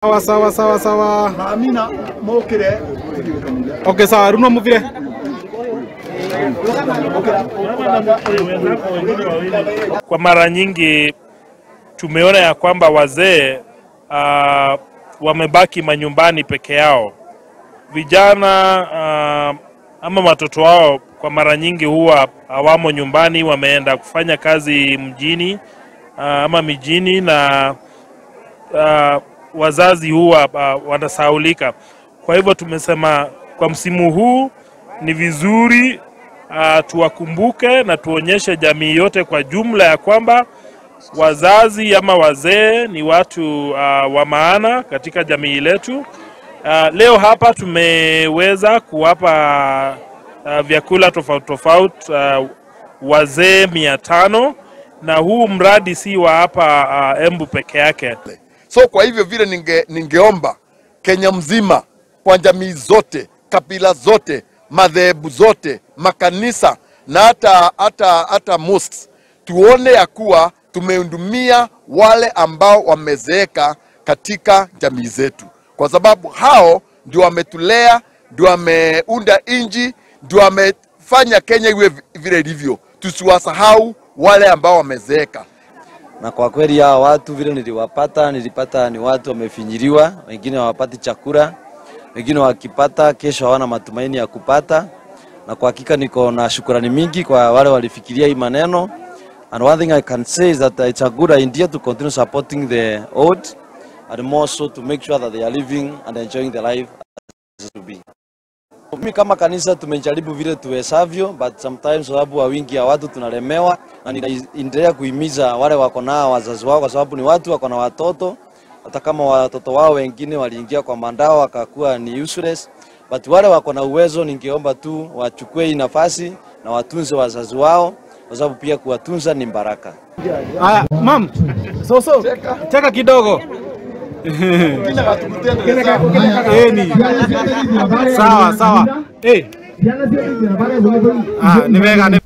Sawa sawa sawa sawa. Amina mokire. Okay, sawa runo muvire. Kwa mara nyingi tumeona ya kwamba wazee wamebaki manyumbani peke yao. Vijana ama watoto wao kwa mara nyingi huwa hawamo nyumbani, wameenda kufanya kazi mjini ama mijini, na wazazi huwa wanasahaulika. Kwa hivyo tumesema kwa msimu huu ni vizuri tuwakumbuke na tuonyeshe jamii yote kwa jumla ya kwamba wazazi ama wazee ni watu wa maana katika jamii letu. Leo hapa tumeweza kuwapa vyakula tofauti tofauti wazee 500, na huu mradi si wa hapa Embu peke yake. So kwa hivyo vile ningeomba Kenya mzima, kwa jamii zote, kabila zote, madhehebu zote, makanisa na hata mosques, tuone ya kuwa tumehudumia wale ambao wamezeeka katika jamii zetu, kwa sababu hao ndio wametulea, ndio wameunda inji, ndio wamefanya Kenya iwe vile ilivyo. Tusiwasahau wale ambao wamezeeka. Na kwa kweli hao watu vile nilipata ni watu wamefinyiliwa, wengine hawapati chakula, wengine wakipata kesho hawana matumaini ya kupata. Na kwa hakika niko na shukrani mingi kwa wale walifikiria hii maneno. And one thing I can say is that it's a good idea to continue supporting the old, and more so to make sure that they are living and enjoying their life as to be. Mimi kama kanisa tumejaribu vile tuwezavyo, but sometimes sababu wa wingi ya watu tunalemewa, na ninaendelea kuhimiza wale wako na wazazi wao, kwa sababu ni watu wako na watoto, hata kama watoto wao wengine waliingia kwa mandao wakakuwa ni useless, but wale wako na uwezo ningeomba tu wachukue hii nafasi na watunze wazazi wao, kwa sababu pia kuwatunza ni baraka. Haya, mam, so cheka kidogo. Sawa sawa. Ni vega.